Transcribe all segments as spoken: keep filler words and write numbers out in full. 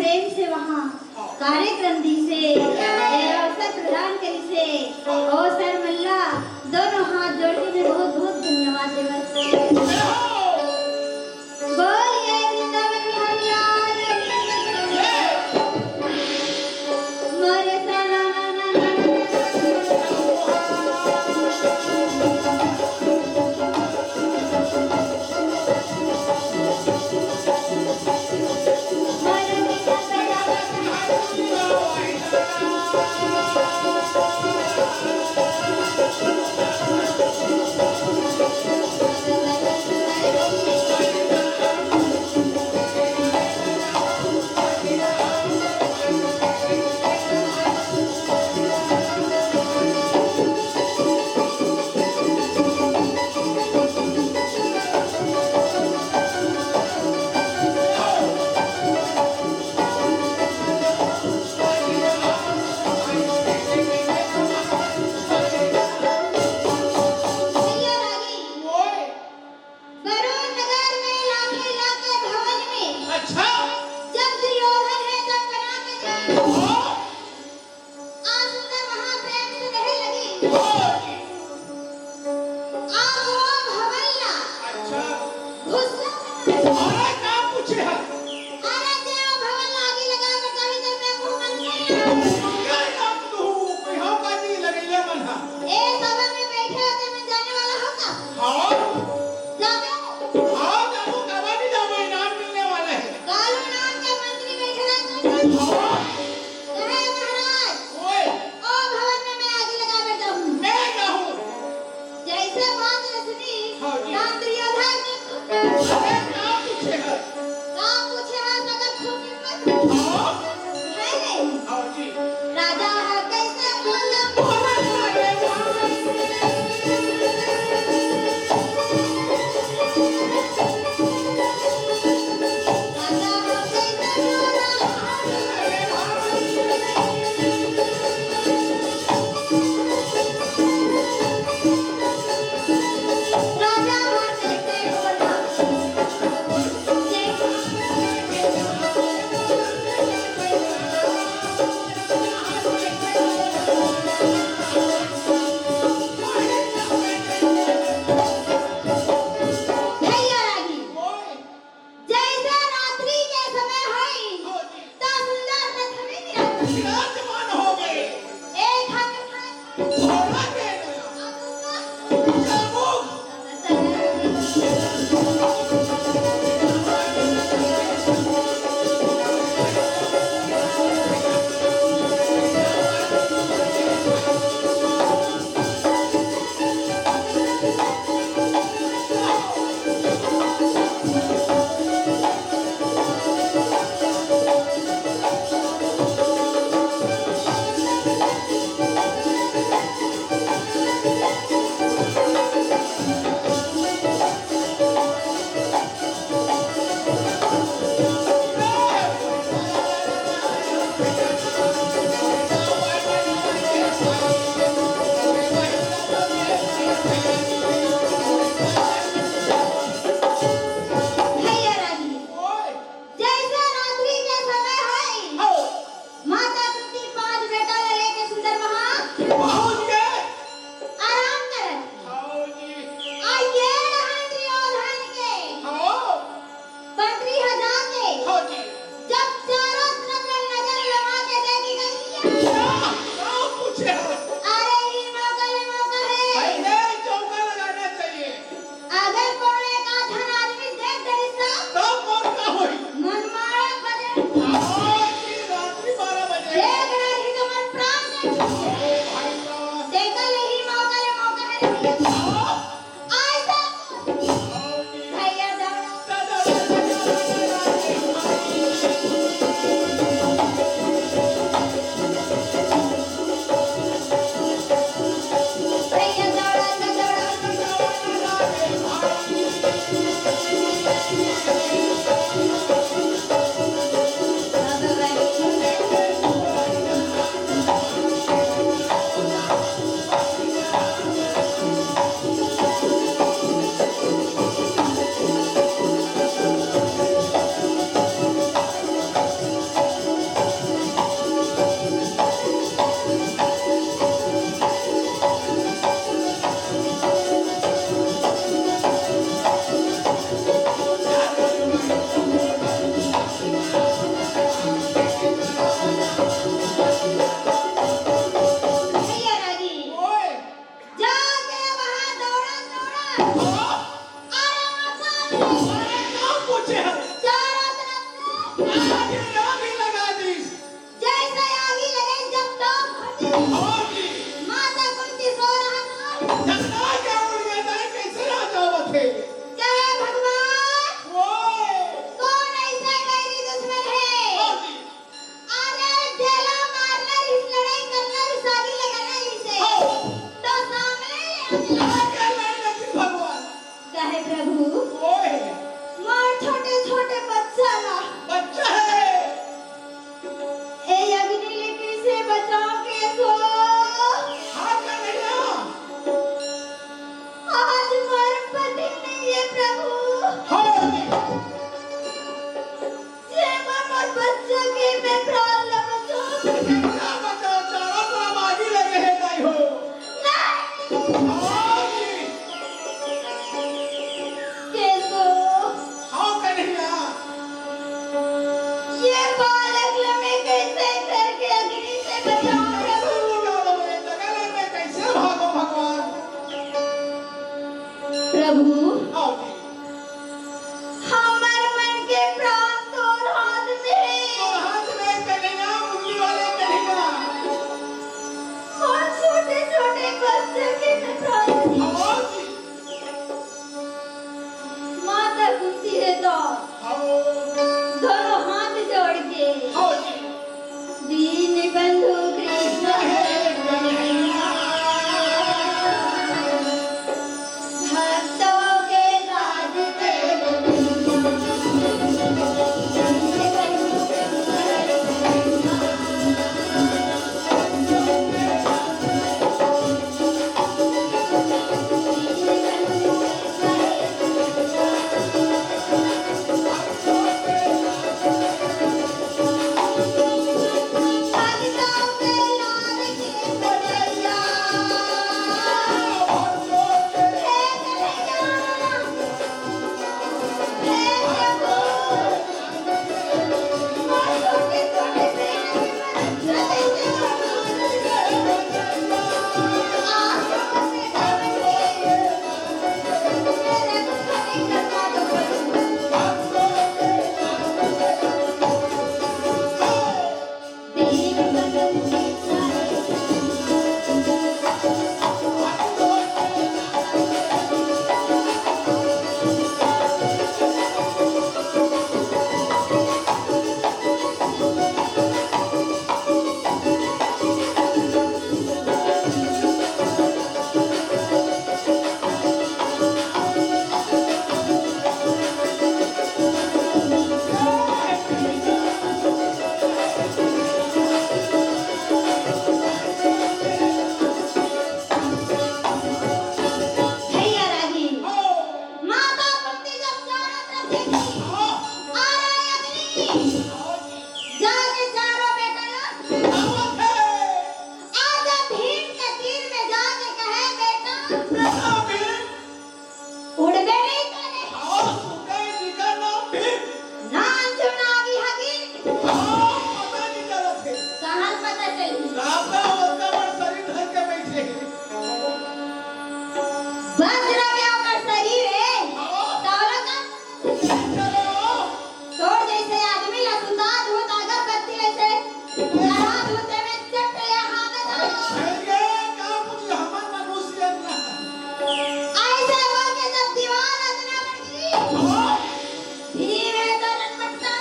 प्रेम से वहाँ कार्यक्रम दिसे, ए अवसर प्रदान करिसे। ओ सर मल्ला, दोनों हाथ जोड़ के मैं बहुत बहुत धन्यवाद देवत। बोलिए वृंदावन बिहारी लाल की। मोरे सा ना ना ना ना ना। आगी, आगी लगा दिस। जइसे आगी लगे जब तो फटे। हाँ जी। माता कुंती सो रहा था। जब ना क्या उड़ गए, ताई कैसे राजा बचे? कहे भगवान, ओए। कौन ऐसा बैरी दुश्मन है? हाँ जी। अरे, जेला मारना रिहिस, लड़ाई करना रिहिस, आगी लगाना रिहिस हे। हाँ। तो सामने ले आके लगा। आके लड़ लगी भगवान। कहे प्रभु, ओए। मोर छोटे छोटे बच्चा ला। बच्चा हे। ए अग्नि ले कैसे बचाओ के सो? हाँ, कन्हैया। आज मोर पति नहीं है प्रभु। हाँ। जेमा मोर बच्चा के मैं प्राण ल बचाऊं। बच्चा बचाओ, चारों तरफ आगी लगे हे, नहीं हो। नहीं। हाँ जी। केसो। हाँ कन्हैया। ये बालक ल मैं कैसे करके अग्नि से बचाऊं प्रभु? कैसे बचाओ मैं? जंगल में कैसे भागो भगवान? प्रभु, हाँ जी। हमर मन के प्राण तोर हाथ में हे। तोर हाथ में कन्हैया, मुंडी वाले कन्हैया। मोर छोटे छोटे बच्चा के मैं प्राण दे। हाँ जी। माता कुंती हे तो हाँ। दोनों हाथ जोड़ के हाँ जी। दीनबंधु कृष्ण हे कन्हैया, भक्तों के लाज के भैया रागी, माता कुंती जब चारों तरफ देखी, आ रहा है अग्नि। जाके चारों बेटा, आजा भीम के तीर में जाके कहे, बेटा, उड़बे नहीं करे। नाम चुना आगी हगी। कहाँ पता चली? राता ओकर शरीर धर के बैठे हे। वज्र के ओकर शरीर हे। हाँ। तौला का? चलो। तोर जइसे आदमी ला सुता दूं त अगरबत्ती अइसे जला दूं, तेमे चट ले हाथ धर। अइसे बोल के जब दीवार अतना बड़ गिरी, भीम हे तो रनबट्टा।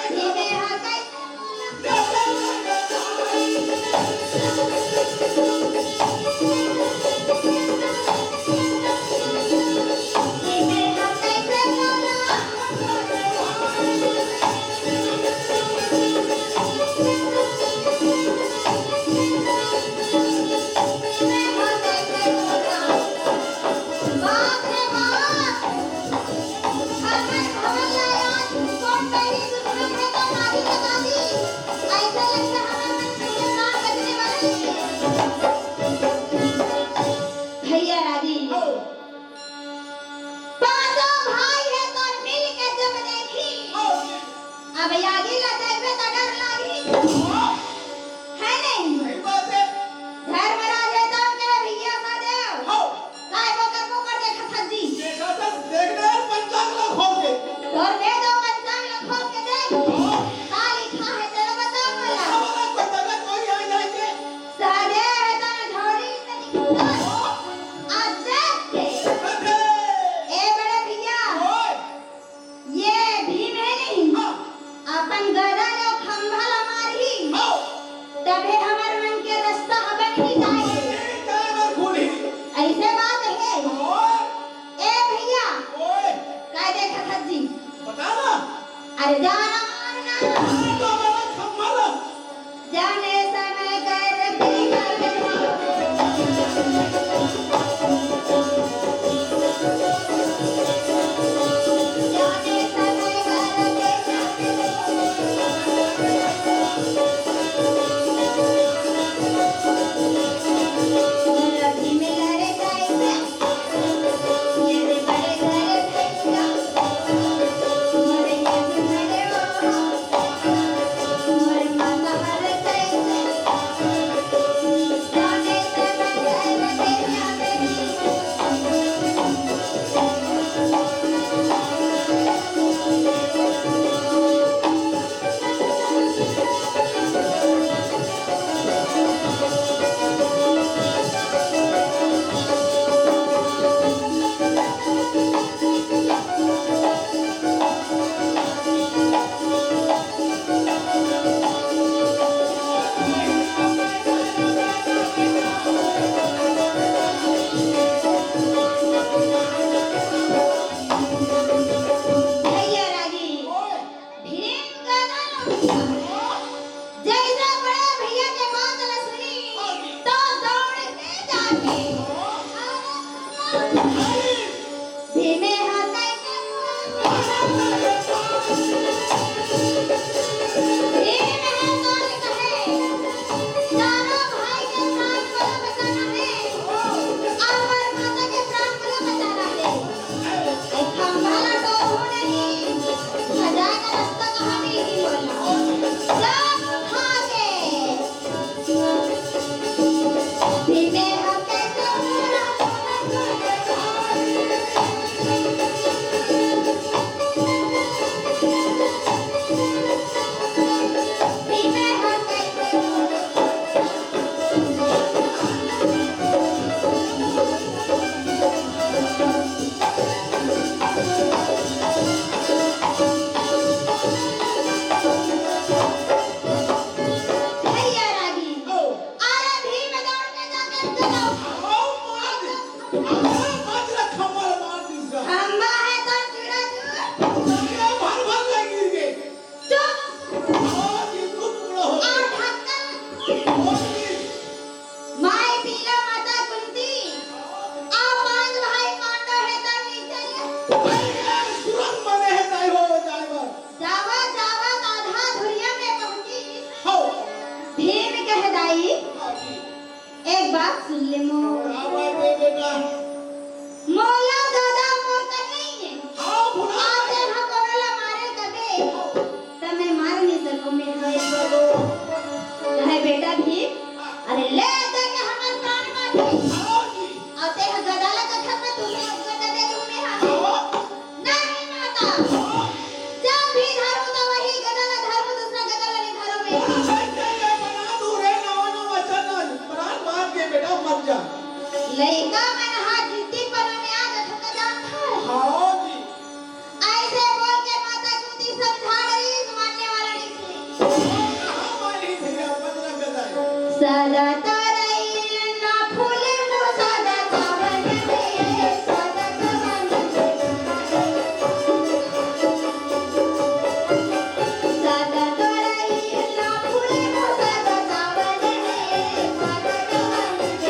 भीम हे हा कइसे भैया रागी, पांचों भाई हे तोर मिल के जब देखी, अब यागी ला देखबे त डर लागी। हे नहीं? धर्मराज हे तोर के भैया सहदेव। काय बोकर बोकर देखत हस जी? तोर दे दो पंचांग ला खोल के। जाने समय करके भैया रागी, भीम का नाम। जैसे बड़े भैया के बात न सुनी, तो दौड़ के जाके भीमे हा कैसे भीम हा कौन कहे, चारों भाई के प्राण को बचाना है, और माता के प्राण को बचाना है। ए खंभा ला टोहू नहीं, भजा के रास्ता कहाँ मिलही मोला? जान खा के। भीमे हा कैसे भीमे हा कैसे भैया रागी, ओ। अरे भीम दौड़ के जाके चलो। आओ मार दे। आओ मार दे, खंभा मार दे इसका। खंभा है तो चूरा चूर। अरे भर भर ले गिर गए। चुप। आओ ये टुकड़ा हो गया। और ढक्कन। और ये माई पीला माता कुंती, आ पांच भाई पांडव हे त नीचे ले। भाई यार, सुरंग बने हे, ताई हो जाए बर। जावत, जावत आधा धुरिया में पहुंची। हो। भीम कहे दाई, हाँ जी। एक बात सुन ले मोर। का बात हे बेटा? मोला गदा मोर कर नहीं है। हाँ, भुला आते ह कोनो ला मारे तबे। त मैं मार नहीं सकूं मैं। नहीं सको। कहे बेटा भीम, अरे ले दे के हमर प्राण बाटे। हाँ जी। अउ तेह गदा ला कथस में तुमने गदा दे दूं मैं हा। हाँ। नहीं माता। हाँ। जब भी धरू तो वही गदा ला धरू, दूसरा गदा ला नहीं धरू मैं। बड़ा सही कह रहे, बना दूं रे, नवा नवा चल, प्राण बांध के बेटा मत जा। लइका मन हा जिद्दी पना में आ जाथे त जानथस। हाँ जी। ऐसे बोल के माता कुंती समझा रही, मानने वाला नहीं थी। हाँ, मानी थी, अब बजरंग गदा है। सदा तोरई ना फूले तो सदा सावन में, सदा सावन में। सदा तोरई ना फूले तो सदा सावन में, सदा सावन में।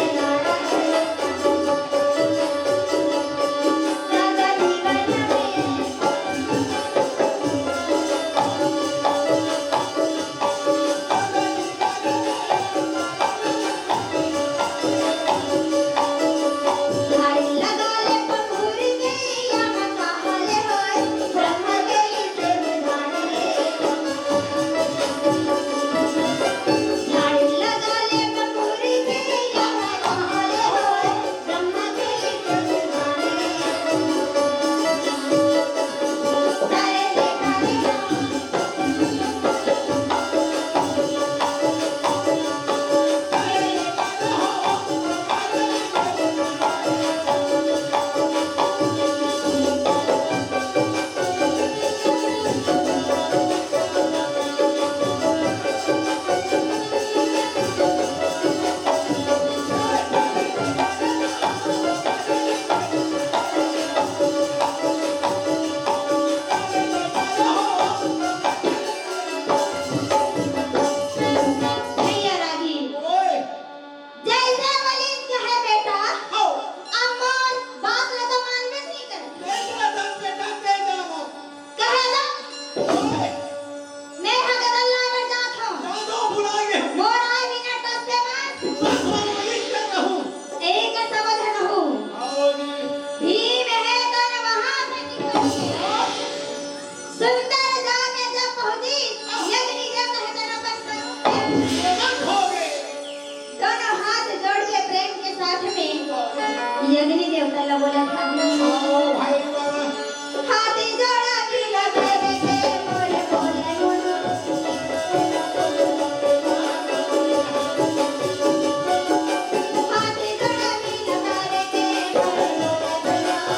भौजी, ये अग्नि देवता हे तेरा बस करो। दोनों हाथ जोड़ के प्रेम के साथ में ये अग्नि देवता ला बोला था। हाथी जोड़ा बिना करे के मोरे बोले मोरे। हाथी जोड़ा बिना करे के मोरे बोले मोरे।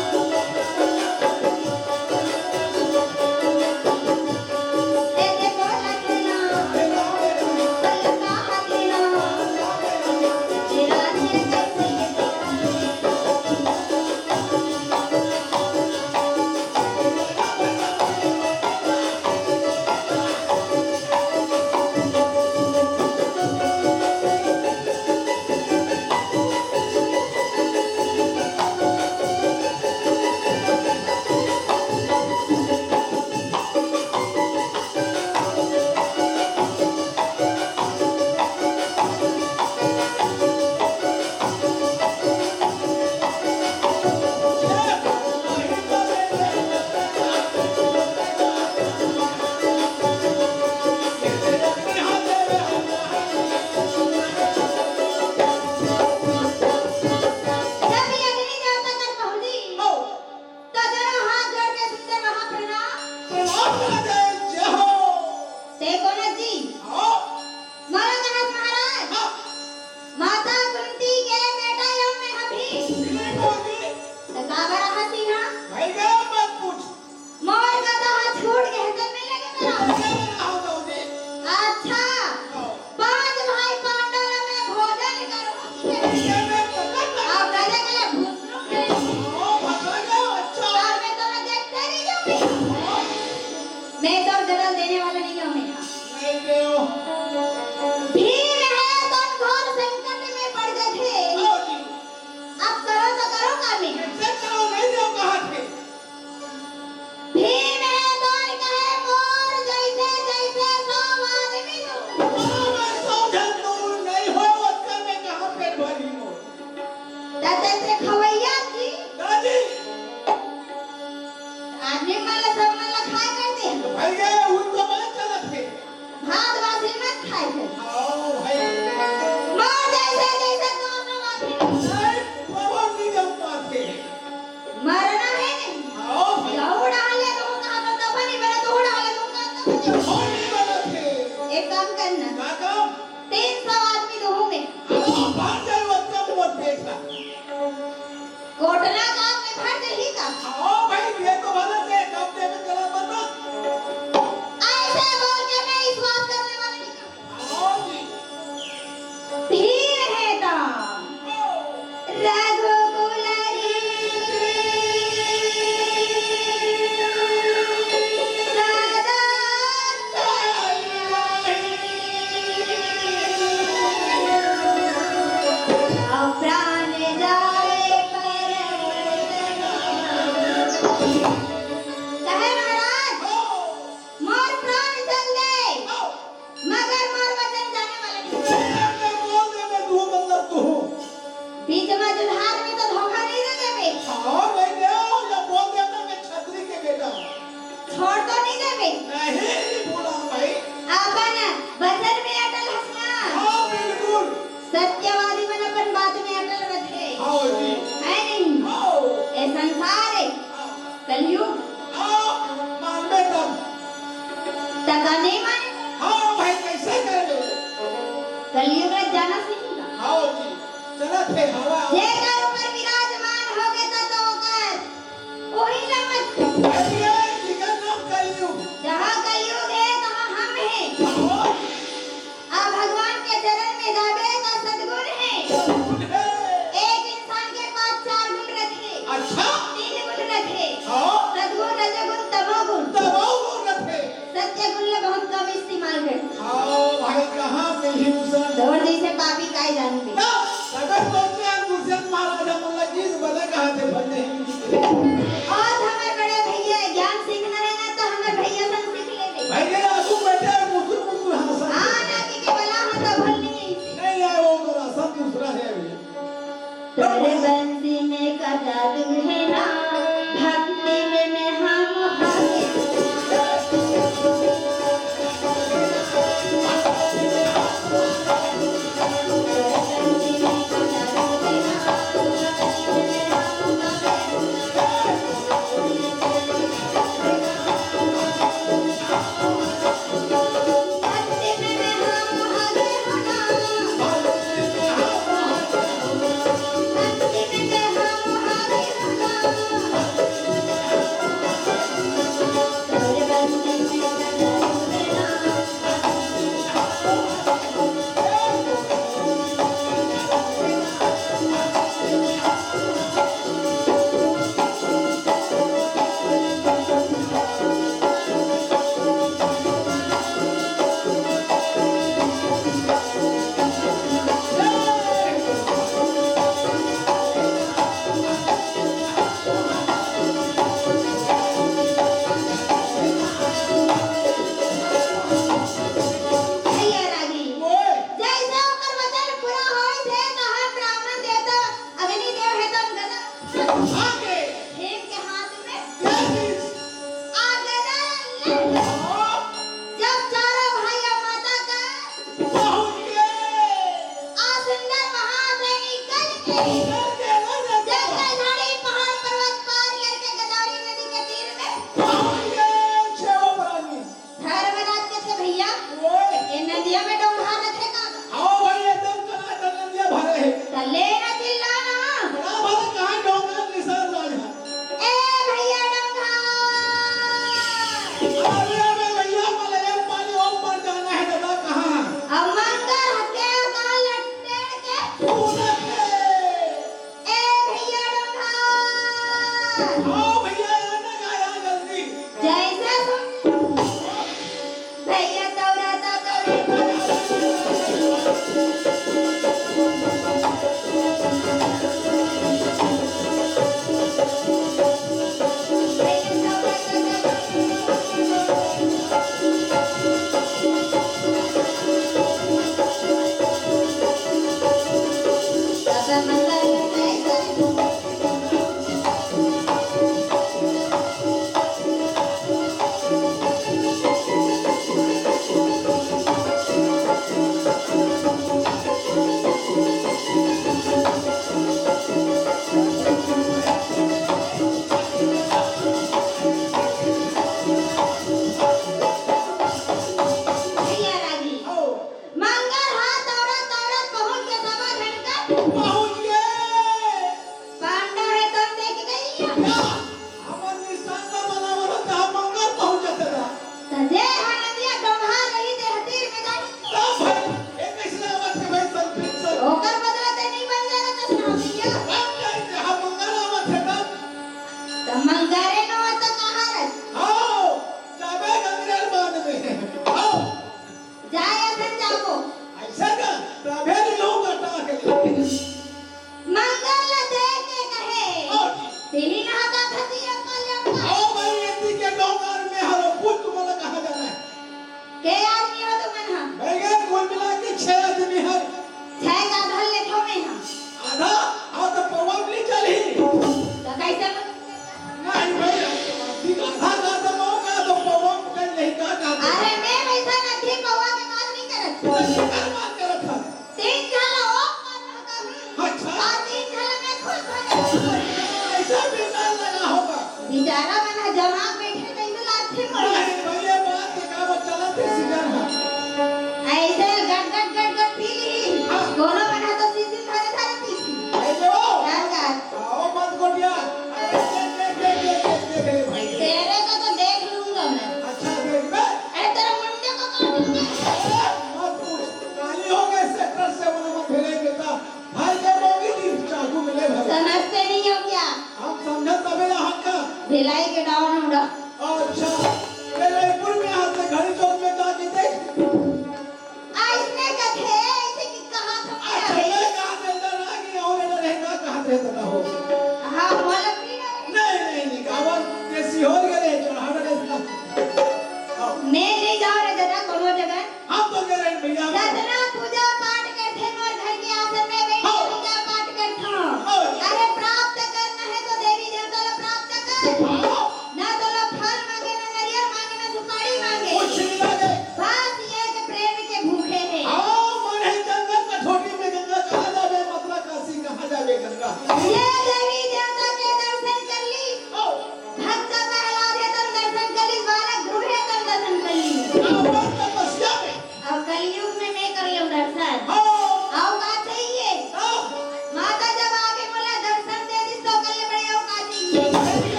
जब ये अग्नि देवता कर पहुंची, तो दोनों हाथ जोड़ के सुंदर महाप्रणाम। प्रणाम महाराज, जय हो। ते कोन जी? हाँ। मोला कहत महाराज, हाँ। माता कुंती के बेटा यो मैं अभी। बिल्कुल जी। तो काबर हंसी ना? भाई, मैं मत पूछ। मोर गदा ह छूट गे हे, त मिले के मेरा। अच्छा, पांच भाई पांडव ल मैं भोजन करूं। अब गदे के लिए घुसरू नहीं। अब मैं तो मैं देखते नहीं जाऊंगी। मैं तो गदा देने वाला नहीं हूं मैं। भीम हे तो घोर संकट में पड़ गए थे। अब करो तो करो का मैं। भीम हे तोर कहे मोर जैसे जैसे सौ आदमी दूं। हाँ, मैं सौ झन दूं, नहीं हो ओतका में कहाँ पेट भरी हो। दादा तेरे खवैया जी। दादी। आदमी मन ला सब मन ला खाए कर दे। भाई ये उनको मैं चलत है। भात बासी मत खाए थे। हाँ भाई। मोर जैसे जैसे दोनों बासी। नहीं, बाबा नहीं जम पाते। मरना है नहीं। हाँ भाई। लहू डाले तो वो कहा तो तब नहीं बना, तो डाले तो कहा तब नहीं। और नहीं बना थे। एक काम करना। क्या काम? तीन सौ आदमी तो हूँ मैं। हाँ, भाग जाए वो कम मत बैठा। कोटला गांव में भर देही का? हाँ भाई, ये तो गलत है, कब देवे गलत बता। ऐसे बोल के मैं विश्वास करने वाला नहीं हूँ। हाँ जी। भीम हे तो रघुकुल रीत सदा अब प्राण जाए पर कहे महाराज, मोर प्राण चल दे, मगर मोर वचन जाने वाला नहीं। मैं बोल दे, मैं तू मतलब तू। बीच में जुल्हार में तो धोखा नहीं दे देवे। हाँ, नहीं दे, या बोल देना मैं छतरी के बेटा। छोड़ तो नहीं देवे। नहीं, नहीं बोला भाई। अपन वचन में अटल हस ना। हाँ, बिल्कुल। सत्यवादी मन अपन बात में अटल रथे। हाँ जी। है नहीं? हाँ। ए संसार है। हाँ। कलयुग। हाँ, मान में तब। तका नहीं माने। हाँ भाई, कैसे कर ले? कलयुग में जाना सीखी का? हाँ जी। चला थे हवा। जेकर ऊपर विराजमान हो गए तो, तो ओकर वही ला मत। अरे, इकर नाम कलयुग। जहाँ कलयुग है, तहाँ हम हैं। हाँ। आ भगवान के चरण में जाबे त सदगुण हे। सदगुण हे। एक इंसान के पास चार गुण रथे। अच्छा। तीन गुण रथे। हाँ। सदगुण, रजोगुण, तमोगुण। तमोगुण रथे। सत्य गुण ल बहुत कम इस्तेमाल करथे। हाँ भाई, कहाँ मिलही उसन? तोर जैसे पापी काय जानबे। ना, अगर सोचे हम उसन महाराज हम जब चारों भाई अउ माता का पहुंच गए। आ सुंदर महासैनिक गण के गण के गण के जंगल झाड़ी पहाड़ पर्वत पार करके गोदावरी नदी के तीर में पहुंच गए। छेवो प्राणी। धर्मराज कथे, "भैया, ओए। ये नदिया में डोंगहा रथे का?" आओ भाई, एकदम कनादन नदिया भरे हे। त ले ना चिल्ला ना। बड़ा भरा कहाँ डोंगहा निशान राज हे। ए भैया डोंगहा। अरे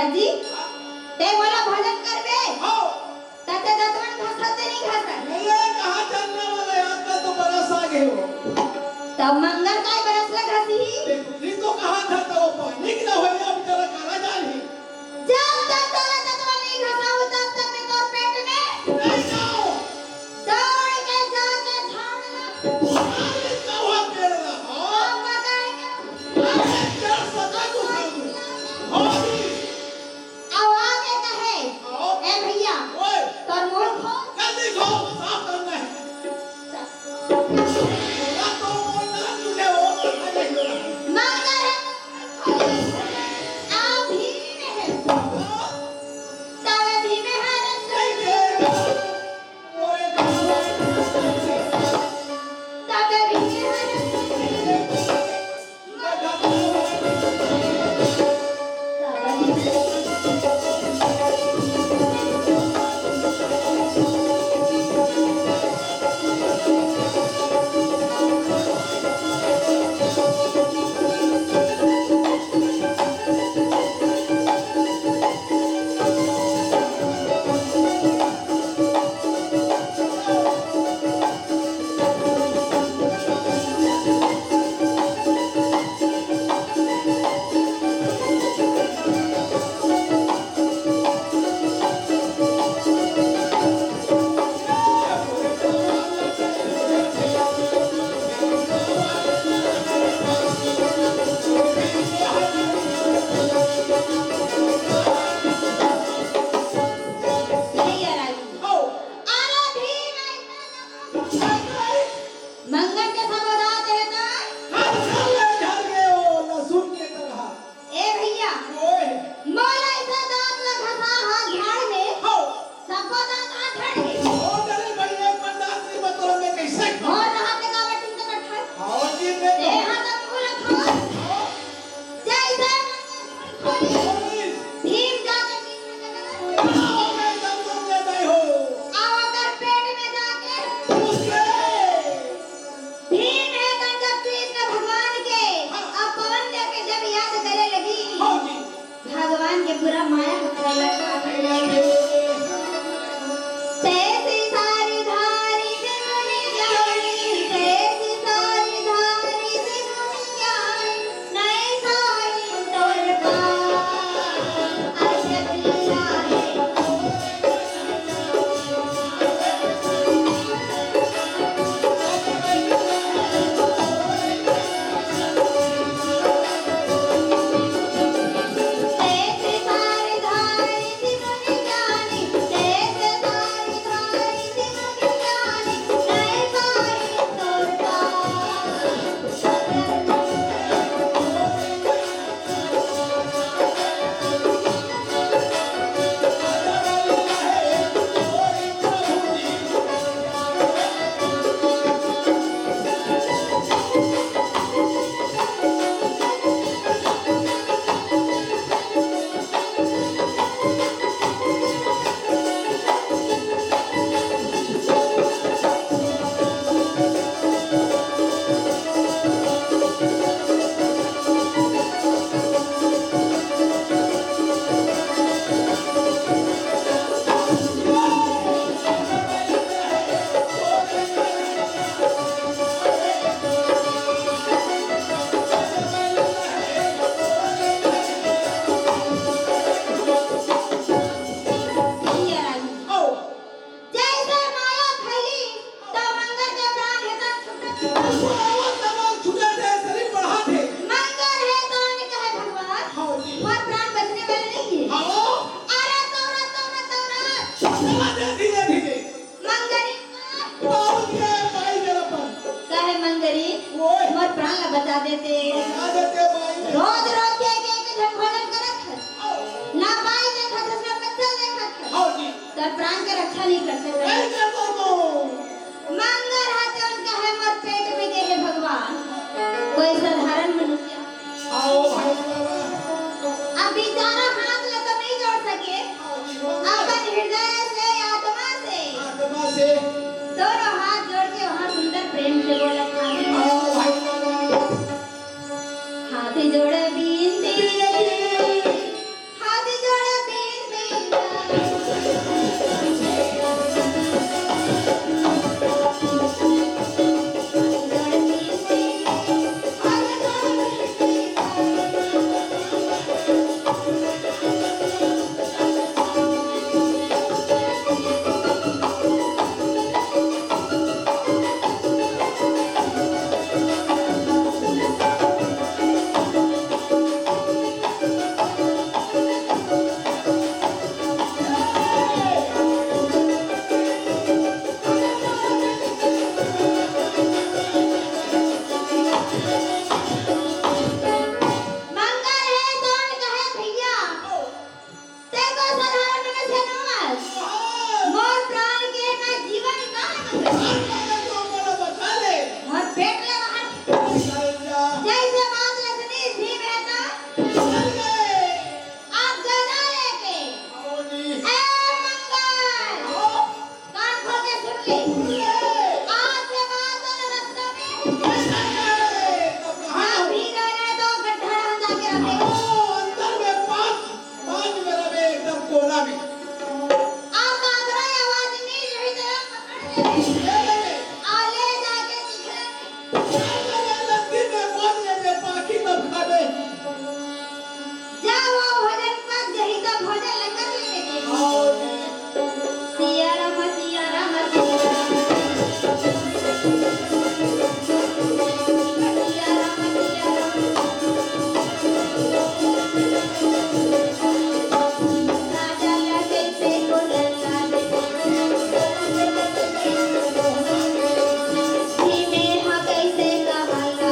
जी, ते मोला भजन करबे? हाँ। त ते दतवन घसत ते नहीं घसत? अरे, कहाँ चलने वाला है? आजकल तो बरस आ गए हो। तब मंगर काय बरस ला घसी ही? देखो, नहीं तो कहाँ था तो वो पानी की ना होया, बेचारा काला जाल ही। जब तक तोला दतवन नहीं घसाऊ, तब तक मैं तोर पेट में नहीं जाओ। दौड़ के जाके झाड़ ला। झाड़ ले, क्या हुआ पेड़ ला? हाँ? अब पकड़ के अरे, क्या सजा तू सब? हाँ जी। अब आगे कहे, हाँ। ए भैया, ओए। तोर मुंह खोल। जल्दी खोल, साफ करना है। बोला तो बोलना, तुझे और पता नहीं लगा। मंगर है, आप ही में है। हाँ। तब भी में हालत नहीं है। मंगन के सबो दांत हे त? हर साल झड़ गए हो, लहसुन के तरह। ए भैया, ओए। मोला ऐसा दांत ला घसा हाथ झाड़ में, हो। सबो दांत हाथ झड़ गए। ओ, डरे भाई, एक बंदा आदमी बतौर में कैसे? और रहा ते का बटिन के कट्ठा। और जी, मैं ए हाथ में मुंह रखो। जय जय मंगल खोली। खोली। भीम जाके नींद में चला गया। क्या हो गए, दम दम ले गए हो? आ ओकर पेट में जाके घुस गए। भीम हे त जब कृष्ण भगवान के हाँ। अपमान लेके जब याद करे लगी, हाँ जी। भगवान के पूरा माया होता है। तैसी सारी धारी से मुनि ज्ञानी, तैसी सारी धारी से मुनि ज्ञानी, नहीं साई तोर पास अजब लीला है। जैसे माया फैली, तो मंगल के प्राण हे त छूटत। छूटत हे, शरीर बढ़त हे। मंगल हे त ओने कहे भगवान, हाँ जी। मोर प्राण बचने वाले नहीं है। हाँ। अरे तोरा, तोरा, तोरा। चला दे धीरे धीरे। मंगरी। बहुत गए भाई मेरा पर। कहे मंगरी, ओए। मोर प्राण ला बचा देते। बचा देते भाई। रोज रोज के एक एक झन भोजन करत है। ना बाई देखत हस, ना बच्चा देखत हस। हाँ जी। तोर प्राण के रक्षा नहीं कर सकत। नहीं कर सकत। मंगर हा त ओन कहे मोर पेट में गे हे भगवान, कोई साधारण मनुष्य। आओ भाई बाबा। अब बेचारा हाथ ला तो नहीं जोड़ सके। आओ जी, बाबा। अपन हृदय से, आत्मा से। आत्मा से। दोनों हाथ जोड़ के वहाँ सुंदर प्रेम से बोला था। आओ भाई बाबा। हाथ जोड़ बिनती रही, हाथ जोड़ लत्ती में बोल ले, ले पाखी तब खाबे। जा वो भोजन पक जही त भोजन ल कर लेबे। सिया राम, सिया राम, सिया राम। सिया राम, सिया राम। राजा ला कइसे बोलना धीमे हा कइसे कहला।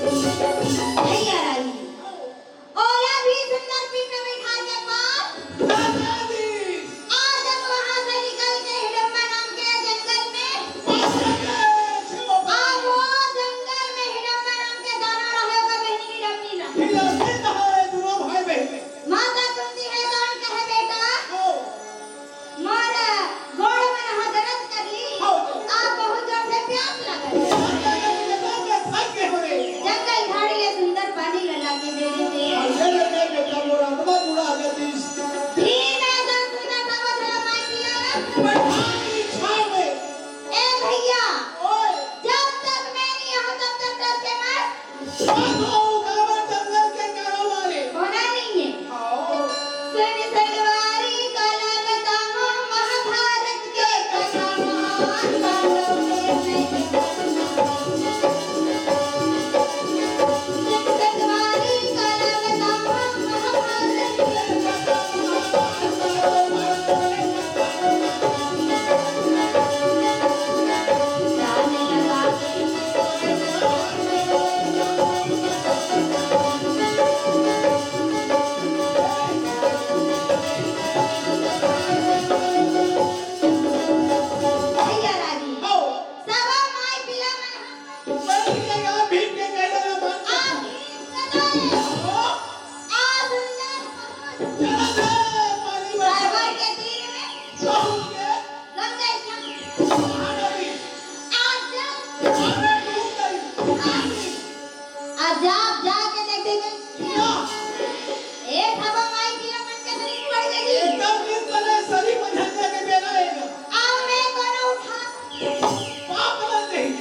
भैया रानी, ओला भी सुंदर पीठ में बिठा के पास। आज हम वहां से निकल के हिडम्बा नाम के जंगल में, अब वो जंगल में हिडम्बा नाम के दानव रहे, ओकर बहिनी हिडम्बी रहे। हिडम्बी कहाँ है, दोनों भाई बहन? माता कुंती है, कौन कहे बेटा? मोर गोड़ मन ह दरद कर ली, अउ बहुत जोर से प्यास लगत हे। जंगल झाड़ी ले सुंदर पानी ल लाके दे देते। भीम अइसन सुंदर सबो झन माई पिया ला। ए भैया, जब तक मैं नहीं आऊं, तब तक डर के मत। साधो काबर जंगल के कारोबार हे। होना नहीं है। आओ। सुन संगवारी काला बताओ महाभारत के कथा महान पांडव के। सुन संगवारी काला बताओ महाभारत के कथा महान पांडव के। भैया रागी। हौ। सबो माई पिला मन ह। बड़ी के गाँव भीम के कहले ना मानत। आ भीम के कहले। हौ। आ सुंदर बहुत। चला जा, पानी बरसा। सरवर के तीर में। कहूँ के। गंगा स्नान। महानदी। आ जा। अबे डूब गई। आ जा, जाके देख, देख, देख। ना। ए, सबो माई पिला मन के शरीर पड़ गई। एकदम दिन बने शरीर में झंझट के बेरा आएगा। अब मैं कोनो उठा। पाप करत नहीं।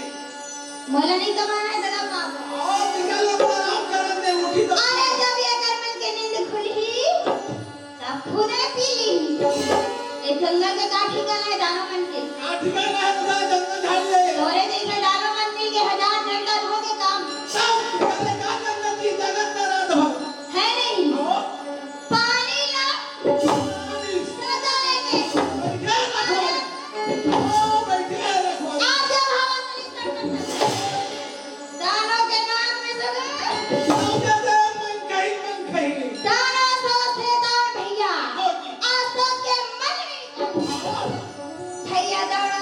मोला नहीं कमाना है दादा पाप। और निकल लो, बड़ा आराम करत नहीं, उठी तो। अरे, जब ये कर मन के नींद खुली, तब खुदे पी ली। ए जंगल के का ठिकाना है दानव मन के? का ठिकाना है, बता, जंगल झाड़ ले। तोरे जैसे दानव मन मिल के हजार जंगल हो के काम। सब करे का जंगल की जगत में रात भर। है नहीं? हाँ। पानी ला। पानी। सदा लेके। बैठे रखो। ओ, बैठे रखो। आज जब हवा चली, तब तक दानव के नाम में सुनो। दानव के नाम में कहीं मन कहीं। दानव सोचते दान भैया। हाँ जी। आज तक के मन में भैया दौड़ा।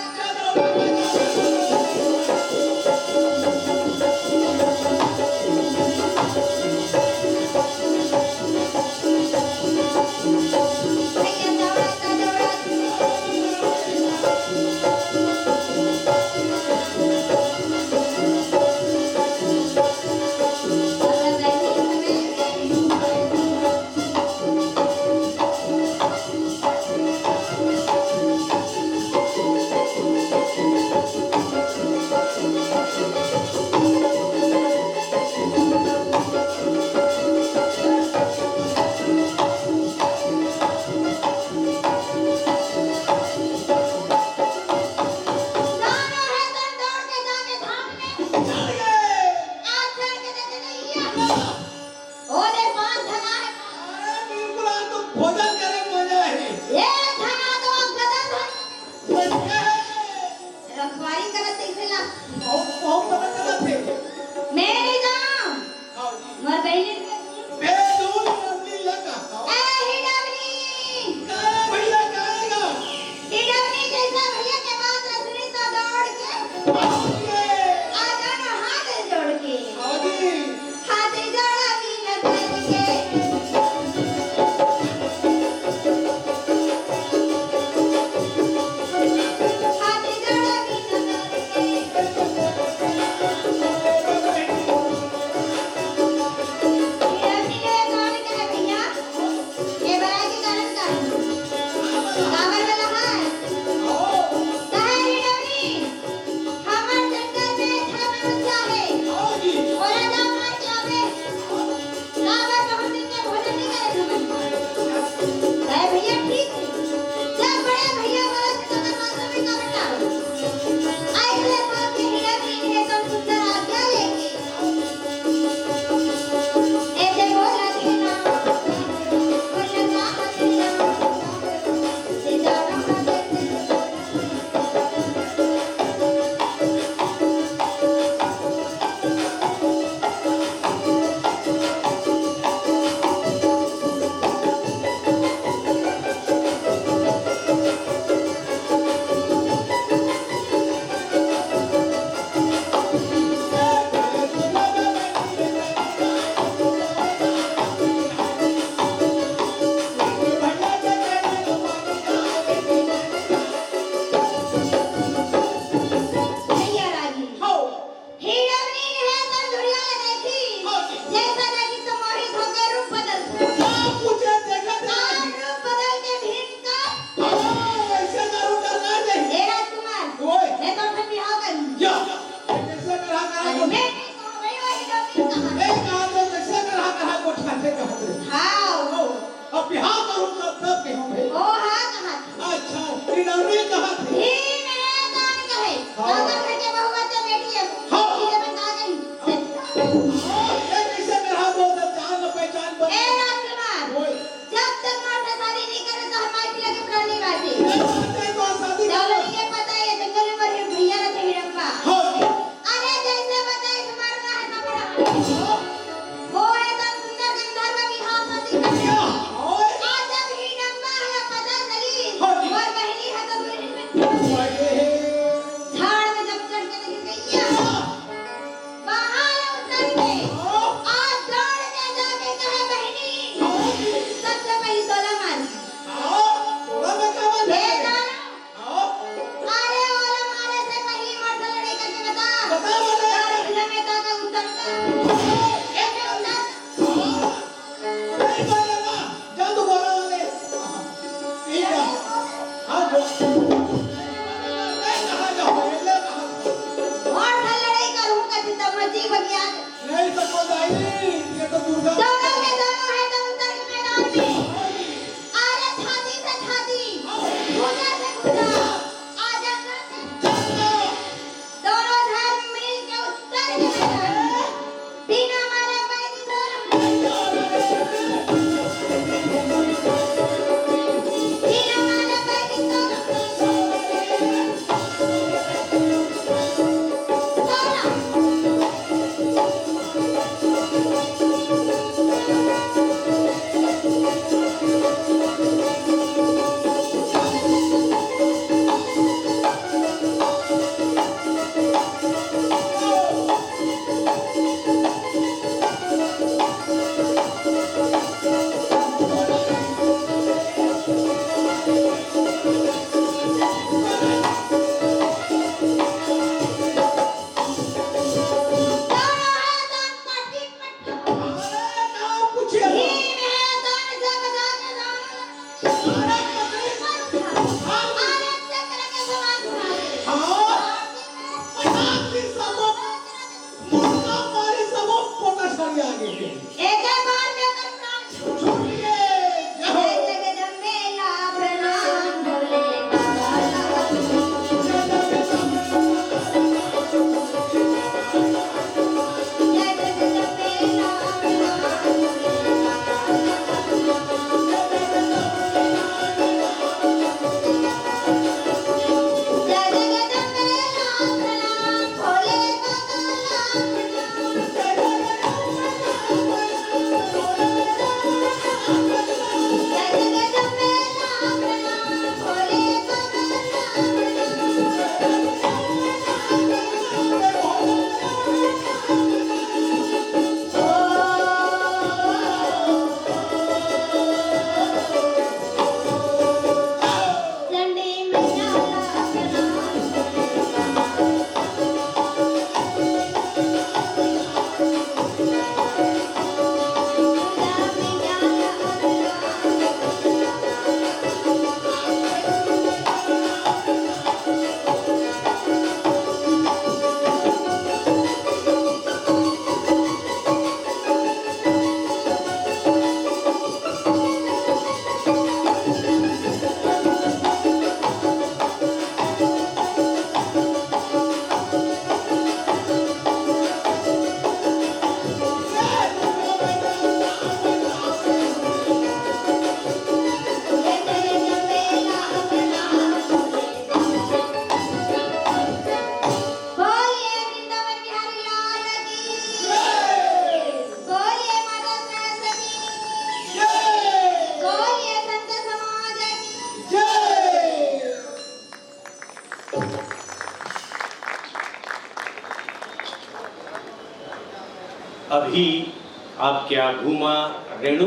जा तो बोला वाले। ठीक है। हाँ, जो। ले कहाँ जाओ, ले कहाँ जाओ? और से लड़ाई करूँ का जितना मर्जी बनिया। नहीं सको दाई, ये तो दुर्गा। दोनों के दोनों है तो उतर के मैदान में। अरे छाती से छाती, भुजा से भुजा, आ जंगा से दोनों धर्म मिल के उत्तर के मैदान में। बिना मारे पैदी तोर। बिना मारे पैदी तोर। अभी आपके आगू मा रेणु